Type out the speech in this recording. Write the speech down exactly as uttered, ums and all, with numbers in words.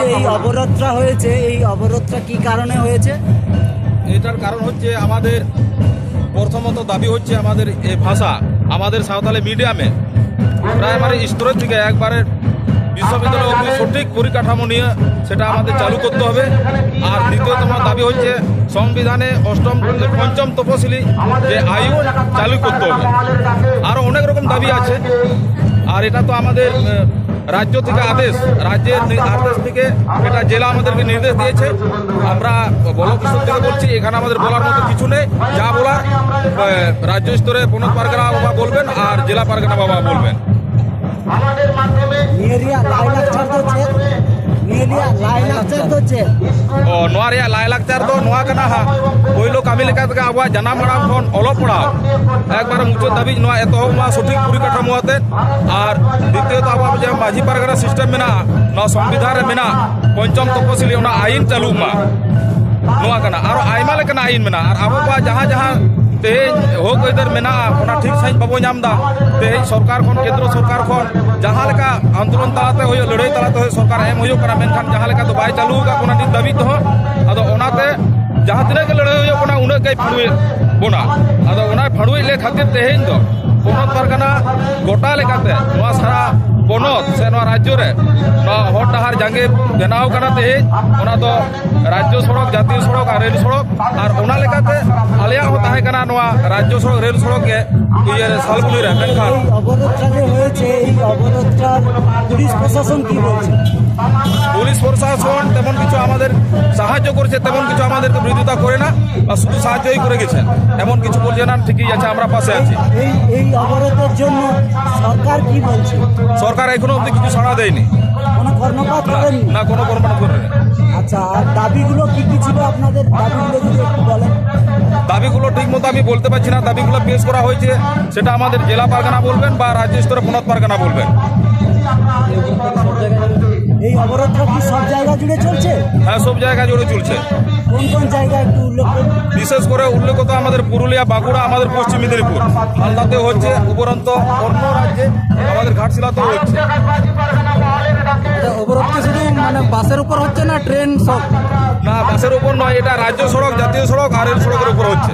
এই অবরোধটা হয়েছে, এই অবরোধটা কি কারণে হয়েছে? এটার কারণ হচ্ছে আমাদের প্রথমত দাবি হচ্ছে আমাদের এই ভাষা, আমাদের সাঁওতালি মিডিয়ামে প্রাইমারি স্তরের থেকে একবারে বিশ্ববিদ্যালয় অবধি সঠিক পরিকাঠামো নিয়ে সেটা আমাদের চালু করতে হবে। আর দ্বিতীয়তম দাবি হচ্ছে সংবিধানে অষ্টম পঞ্চম তপশিলি যে আইন চালু করতে হবে। আরও অনেক রকম দাবি আছে। আর এটা তো আমাদের আহ, রাজ্য থেকে আদেশ, রাজ্যের নি- আদেশ থেকে এটা জেলা আমাদেরকে নির্দেশ দিয়েছে। আমরা ব্লক স্তর থেকে বলছি, এখানে আমাদের বলার মতো কিছু নেই। যা বলার আহ, রাজ্য স্তরে প্রণব পারগনা বাবা বলবেন আর জেলা পারগনা বাবা বলবেন। ᱱᱤᱭᱟᱹ ᱨᱮᱭᱟᱜ ᱞᱟᱭᱼᱞᱟᱠᱪᱟᱨ ᱫᱚ ᱪᱮᱫ? ᱱᱤᱭᱟᱹ ᱨᱮᱭᱟᱜ ᱞᱟᱭᱼᱞᱟᱠᱪᱟᱨ ᱫᱚ ᱪᱮᱫ? ᱚ, ᱱᱚᱣᱟ ᱨᱮᱭᱟᱜ ᱞᱟᱭᱼᱞᱟᱠᱪᱟᱨ ᱫᱚ ᱱᱚᱣᱟ ᱠᱟᱱᱟ ᱦᱟᱸᱜ, ᱯᱳᱭᱞᱳ ᱠᱟᱹᱢᱤ ᱞᱮᱠᱟ ᱛᱮᱜᱮ ᱟᱵᱚᱣᱟᱜ ᱡᱟᱱᱟᱢ ᱟᱲᱟᱝ ᱠᱷᱚᱱ ᱚᱞᱚᱜ ᱯᱟᱲᱦᱟᱣ ᱮᱠᱵᱟᱨᱮ ᱢᱩᱪᱟᱹᱫ ᱫᱷᱟᱹᱵᱤᱡ ᱱᱚᱣᱟ ᱮᱛᱚᱦᱚᱵ ᱢᱟ ᱥᱚᱴᱷᱤᱠ ᱯᱚᱨᱤᱠᱟᱴᱷᱟᱢᱳ ᱟᱛᱮᱫ᱾ ᱟᱨ ᱫᱤᱛᱤᱭᱚᱛᱚ ᱟᱵᱚᱣᱟᱜ ᱡᱟᱦᱟᱸ ᱢᱟᱹᱡᱷᱤ ᱯᱟᱨᱜᱟᱱᱟ ᱥᱤᱥᱴᱮᱢ ᱢᱮᱱᱟᱜᱼᱟ, ᱱᱚᱣᱟ ᱥᱚᱝᱵᱤᱫᱷᱟᱱ ᱨᱮ ᱢᱮᱱᱟᱜᱼᱟ, ᱯᱚᱧᱪᱚᱢ ᱛᱚᱯᱚᱥᱤᱞᱤ ᱚᱱᱟ ᱟᱭᱤᱱ ᱪᱟᱹᱞᱩᱜ ᱢᱟ, ᱱᱚᱣᱟ ᱠᱟᱱᱟ᱾ ᱟᱨᱚ ᱟᱭᱢᱟ ᱞᱮᱠᱟᱱᱟᱜ ᱟᱭᱤᱱ ᱢᱮᱱᱟᱜᱼᱟ᱾ ᱟᱨ ᱟᱵᱚ ᱠᱚᱣᱟᱜ ᱡᱟᱦᱟᱸ ᱡᱟᱦᱟᱸ ᱛᱮᱦᱮᱧ ᱦᱚᱠ ᱟᱹᱭᱫᱟᱹᱨ ᱢᱮᱱᱟᱜᱼᱟ, ᱚᱱᱟ ᱴᱷᱤᱠ ᱥᱟᱺᱦᱤᱡ ᱵᱟᱵᱚ ᱧᱟᱢ ᱮᱫᱟ᱾ ᱛᱮᱦᱮᱧ ᱥᱚᱨᱠᱟᱨ ᱠᱷᱚᱱ, ᱠᱮᱱᱫᱨᱚ ᱥᱚᱨᱠᱟᱨ ᱠᱷᱚᱱ ᱡᱟᱦᱟᱸ ᱞᱮᱠᱟ ᱟᱱᱫᱳᱞᱚᱱ ᱛᱟᱞᱟᱛᱮ ᱦᱩᱭᱩᱜ, ᱞᱟᱹᱲᱦᱟᱹᱭ ᱛᱟᱞᱟᱛᱮ ᱦᱩᱭᱩᱜ, ᱥᱚᱨᱠᱟᱨ ᱮᱢ ᱦᱩᱭᱩᱜ ᱠᱟᱱᱟ, ᱢᱮᱱᱠᱷᱟᱱ ᱡᱟᱦᱟᱸ ᱞᱮᱠᱟ ᱫᱚ ᱵᱟᱭ ᱪᱟᱹᱞᱩ ᱟᱠᱟᱫ ᱵᱚᱱᱟ ᱱᱤᱛ ᱫᱷᱟᱹᱵᱤᱡ ᱛᱮᱦᱚᱸ᱾ ᱟᱫᱚ ᱚᱱᱟᱛᱮ ᱡᱟᱦᱟᱸ ᱛᱤᱱᱟᱹᱜ ᱜᱮ ᱞᱟᱹᱲᱦᱟᱹᱭ ᱦᱩᱭᱩᱜ ᱠᱟᱱᱟ, ᱩᱱᱟᱹᱜ ᱜᱮᱭ ᱯᱷᱟᱹᱲᱩᱭᱮᱫ ᱵᱚᱱᱟ᱾ ᱟᱫᱚ ᱚᱱᱟ ᱯᱷᱟᱹᱲᱩᱭᱮᱫ ᱞᱮ ᱠᱷᱟᱹᱛᱤᱨ ᱛᱮᱦᱮᱧ ᱫᱚ ᱯᱚᱱᱚᱛ ᱯᱟᱨᱜᱟᱱᱟ ᱜᱚᱴᱟ ᱞᱮᱠᱟᱛᱮ ᱱᱚᱣᱟ ᱥᱟᱨᱟ ᱯᱚᱱᱚᱛ ᱥᱮ ᱱᱚᱣᱟ ᱨᱟᱡᱽᱡᱚ ᱨᱮ ᱱᱚᱣᱟ ᱦᱚᱨ ᱰᱟᱦᱟᱨ ᱡᱟᱸᱜᱮ ᱵᱮᱱᱟᱣ ᱠᱟᱱᱟ ᱛᱮᱦᱮᱧ᱾ ᱚᱱᱟ ᱫᱚ ᱨᱟᱡᱽᱡᱚ ᱥᱚᱲᱚᱠ, ᱡᱟᱹᱛᱤᱭᱚ ᱥᱚᱲᱚᱠ ᱟᱨ ᱨᱮᱞ ᱥᱚᱲᱚᱠ᱾ ᱟᱨ ᱚᱱᱟ ᱞᱮᱠᱟᱛᱮ ᱟᱞᱮᱭᱟᱜ ᱦᱚᱸ ᱛᱟᱦᱮᱸ ᱠᱟᱱᱟ ᱱᱚᱣᱟ ᱨᱟᱡᱽᱡᱚ ᱥᱚᱲᱚᱠ, ᱨᱮᱞ ᱥᱚᱲᱚᱠ ᱜᱮ ᱤᱭᱟᱹ ᱥᱟᱞᱵᱩᱱᱤ ᱨᱮ᱾ ᱢᱮᱱᱠᱷᱟᱱ ᱮᱭ ᱚᱵᱚᱨᱳধ ᱪᱟᱹᱞᱩ ᱦᱚᱭᱮছে, এই অবরোধটা পুলিশ প্রশাসন কি বলছে? পুলিশ প্রশাসন তেমন কিছু আমাদের সাহায্য করেছে, তেমন কিছু আমাদেরকে বিরোধিতা করে না, বা শুধু সাহায্যই করে গেছেন। এমন কিছু বলছে না, ঠিকই আছে, আমরা পাশে আছি। এই এই অবরোধের জন্য সরকার কি বলছে? সরকার এখনো অবধি কিছু সাড়া দেয়নি। কোনো কর্ণপাত করেনি? না, কোনো কর্মপাত করেনি। আচ্ছা, আর দাবিগুলো কি কি ছিল আপনাদের? দাবিগুলো যদি একটু বলেন। দাবিগুলো ঠিক মতো আমি বলতে পারছি না। দাবিগুলো পেশ করা হয়েছে, সেটা আমাদের জেলা পারগানা বলবেন বা রাজ্য স্তরে প্রণব পারগানা বলবেন। এই অবরোধটা কি সব জায়গা জুড়ে চলছে? হ্যাঁ, সব জায়গা জুড়ে চলছে। কোন কোন জায়গা একটু উল্লেখ করুন। বিশেষ করে উল্লেখ তো আমাদের পুরুলিয়া, বাঁকুড়া, আমাদের পশ্চিম মেদিনীপুর, হালদাতে হচ্ছে, উপরন্ত অন্য রাজ্যে আমাদের ঘাটশিলাতেও হচ্ছে। অবরোধ কি শুধু বাসের উপর হচ্ছে না ট্রেন সব? না, বাসের উপর নয়, এটা রাজ্য সড়ক, জাতীয় সড়ক আর রেল সড়কের উপর হচ্ছে।